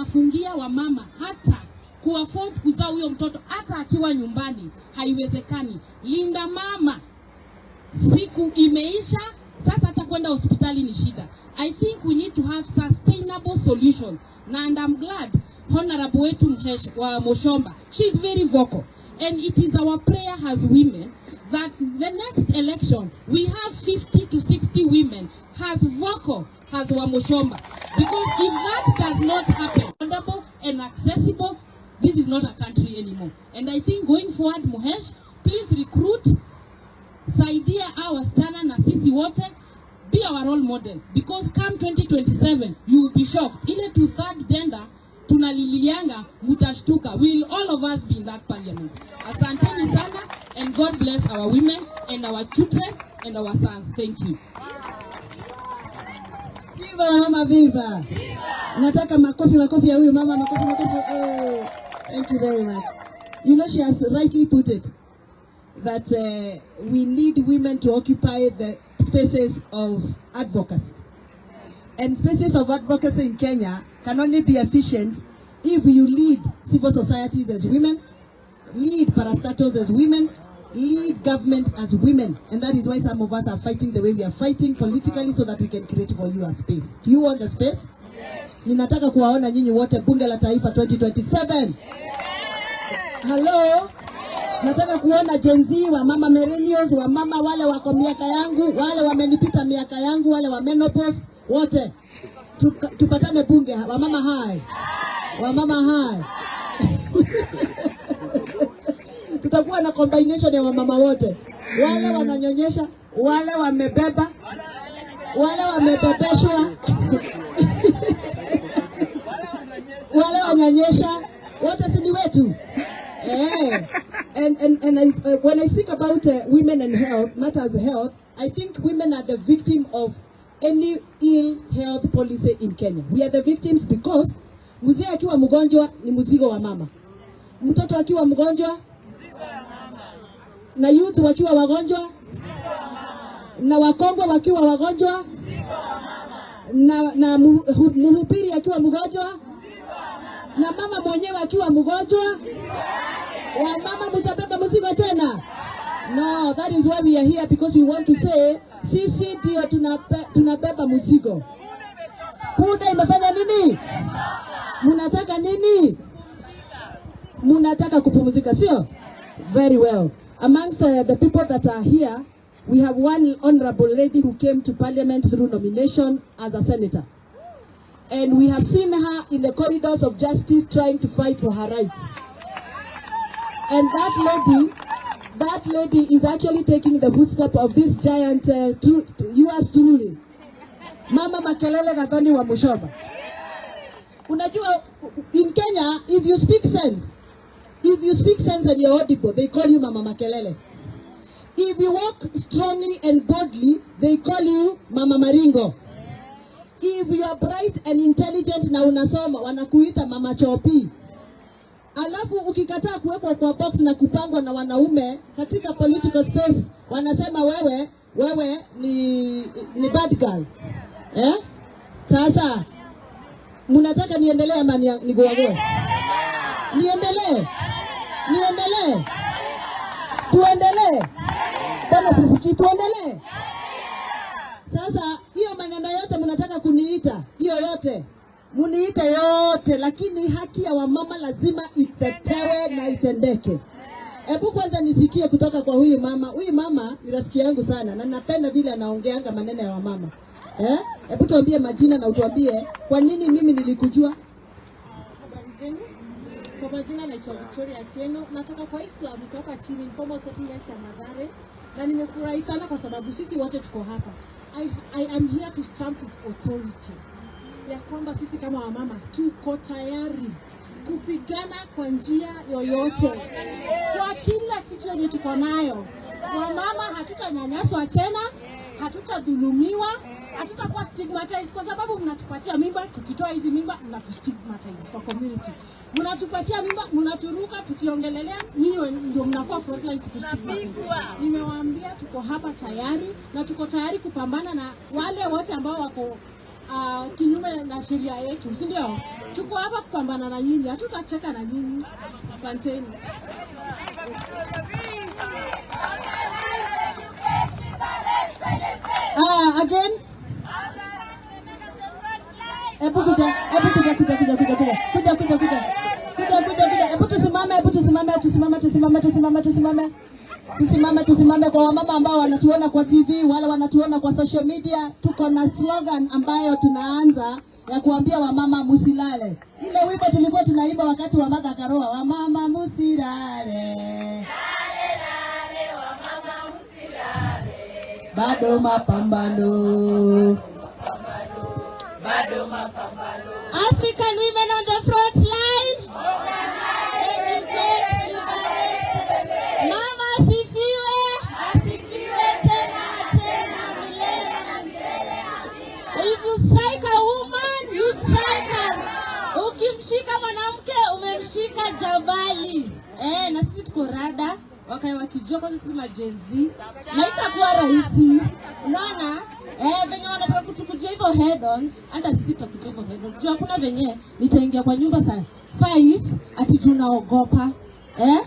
Wanafungia wamama hata kuafford kuzaa huyo mtoto hata akiwa nyumbani, haiwezekani. Linda mama siku imeisha, sasa hata kwenda hospitali ni shida. I think we need to have sustainable solution. Na and I'm glad Honorable wetu Mhesh wa Moshomba, she is very vocal. And it is our prayer as women that the next election we have 50 to 60 women as vocal as wa Moshomba. Because if that does not happen, affordable and accessible, this is not a country anymore. And I think going forward, Muhesh, please recruit, saidia hawa wasichana na sisi wote, be our role model, because come 2027 you will be shocked. Ile two third gender tunalilianga, mutashtuka. Will all of us be in that parliament? Asanteni sana and God bless our women and our children and our sons. Thank you. Viva mama, viva! Nataka makofi, makofi ya huyu mama, makofi, makofi. Oh, thank you very much. She has rightly put it that we need women to occupy the spaces of advocacy. And spaces of advocacy in Kenya can only be efficient if you lead civil societies as women, lead parastatals as women, lead government as women. And that is why some of us are fighting the way we are fighting politically, so that we can create for you a space. Do you want the space? Yes. Ninataka kuwaona nyinyi wote Bunge la Taifa 2027. Hello? Nataka kuona Gen Z, wamama millennials, wamama wale wako miaka yangu, wale wamenipita miaka yangu, wale wa menopause, wote. Tupatane bunge, wamama hai. Wamama hai. Tutakuwa na combination ya wamama wote. Wale wananyonyesha, wale wamebeba, wale wamebebeshwa, wale wanyonyesha, wote si ni wetu. Eh. And when I speak about women and health, matters health, I think women are the victim of any ill health policy in Kenya. We are the victims because mzee akiwa mgonjwa ni mzigo wa mama, mtoto akiwa mgonjwa na youth wakiwa wagonjwa na wakongwe wakiwa wagonjwa na mhubiri akiwa mgonjwa na mama mwenyewe akiwa mgonjwa, wamama mtabeba mzigo tena? No, that is why we are here, because we want to say sisi ndio tunabeba mzigo. Punda imefanya nini? Mnataka nini? Mnataka kupumzika, sio? Very well. Amongst the people that are here, we have one honorable lady who came to parliament through nomination as a senator. And we have seen her in the corridors of justice trying to fight for her rights. And that lady is actually taking the footstep of this giant, yours truly, Mama Makelele Gathoni wa Mushomba. Unajua, in Kenya, if you speak sense, if you speak sense and you're audible, they call you Mama Makelele. If you walk strongly and boldly, they call you Mama Maringo. If you are bright and intelligent na unasoma, wanakuita Mama Chopi. Alafu ukikataa kuwekwa kwa box na kupangwa na wanaume katika political space, wanasema wewe ni bad girl. Eh? Sasa mnataka niendelee ama niguague? Niendelee? Niendelee? Tuendelee? Bwana sisikii, tuendelee? Sasa hiyo maneno yote mnataka kuniita, hiyo yote muniite yote, lakini haki ya wamama lazima itetewe na itendeke. Hebu kwanza nisikie kutoka kwa huyu mama. Huyu mama ni rafiki yangu sana na napenda vile anaongeanga maneno ya wamama. Eh? Hebu tuambie majina na utuambie kwa nini mimi nilikujua. Habari zenu. Kwa majina naitwa Victoria Atieno, natoka kwa Islam, iko hapa chini informal settlement ya Mathare, na nimefurahi sana kwa sababu sisi wote tuko hapa. I am here to stamp with authority ya kwamba sisi kama wamama tuko tayari kupigana kwa njia yoyote, kwa kila kitu yenye tuko nayo. Wamama hatutanyanyaswa tena, hatutadhulumiwa, hatutakuwa stigmatized kwa sababu mnatupatia mimba, tukitoa hizi mimba mnatustigmatize kwa community. Mnatupatia mimba, mnaturuka, tukiongelelea ninyi ndio mnakuwa frontline kutustigmatize. Nimewaambia tuko hapa tayari na tuko tayari kupambana na wale wote ambao wako Kinyume na sheria yetu, si ndio? Tuko hapa kupambana na nyinyi, hatutacheka na nyinyi. Asanteni. Ah, again. Hebu kuja, hebu kuja, kuja, kuja, kuja, kuja, kuja, kuja, kuja, kuja, kuja, kuja. Hebu tusimame, hebu tusimame, tusimame, tusimame, tusimame, tusimame, tusimame, tusimame. Kwa wamama ambao wanatuona kwa TV, wale wanatuona kwa social media, tuko na slogan ambayo tunaanza ya kuambia wamama musilale. Ile wimbo tulikuwa tunaimba wakati wa Martha Karua, wamama musilale, bado mapambano. African women on the front line. Mama asifiwe. Asifiwe tena tena milele na milele. If you strike a woman, you strike her. Ukimshika mwanamke umemshika jabali. Eh, na sisi tuko rada wakae wakijua kwanza sisi ma Gen Z na itakuwa rahisi. Unaona? Eh, venye wanataka kutukujia hivyo head on, hata sisi tutakuja hivyo head on. Juu hakuna venye nitaingia kwa nyumba saa 5 ati juu naogopa. Eh?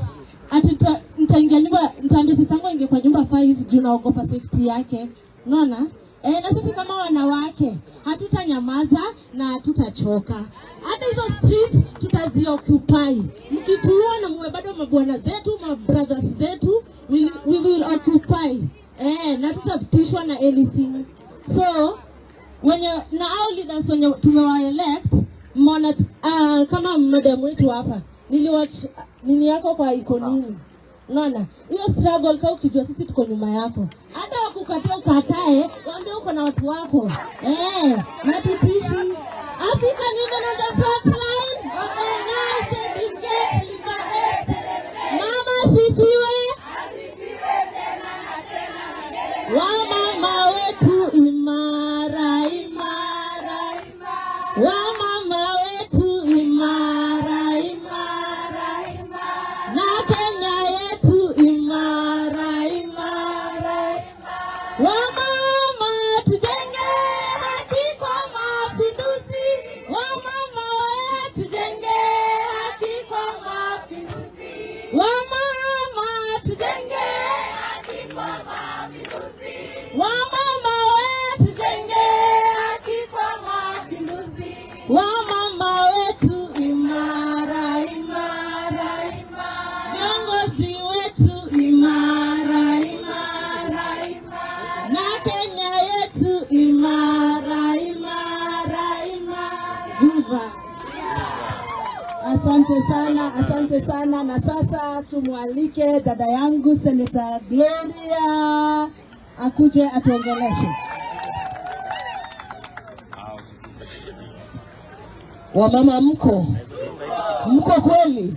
Ati nitaingia nyumba, nitaambia sister yangu aingie kwa nyumba 5 juu naogopa safety yake. Unaona? Eh, na sisi kama wanawake hatutanyamaza na hatutachoka. Hata hizo street tutazioccupy. Mkituona na muwe bado mabwana zetu, mabrothers zetu, we will occupy. Eh, na tutatishwa na anything. So wenye na au leaders wenye tumewa elect mona, kama madam wetu hapa niliwatch nini yako kwa Iko Nini. Unaona hiyo struggle, kama ukijua sisi tuko nyuma yako, hata wakukatia ukatae, waambie uko na watu wako, eh, na tutishwi. African women on the front line, organize and engage, liberate. Mama sifiwe. Wamama wetu imara imara, wamama wetu imara imara, na Kenya yetu imara imara. Wamama tujenge haki kwa mapinduzi, wamama wetu tujenge haki kwa mapinduzi, wamama tujenge haki kwa mapinduzi, wamama wetu tujenge haki kwa mapinduzi, wamama wetu imara imara, viongozi wetu imara imara, na Kenya yetu imara imara imara. Viva! Asante sana, asante sana. Na sasa tumwalike dada yangu Senator Gloria akuje atuongeleshe. Wamama mko? Mko kweli?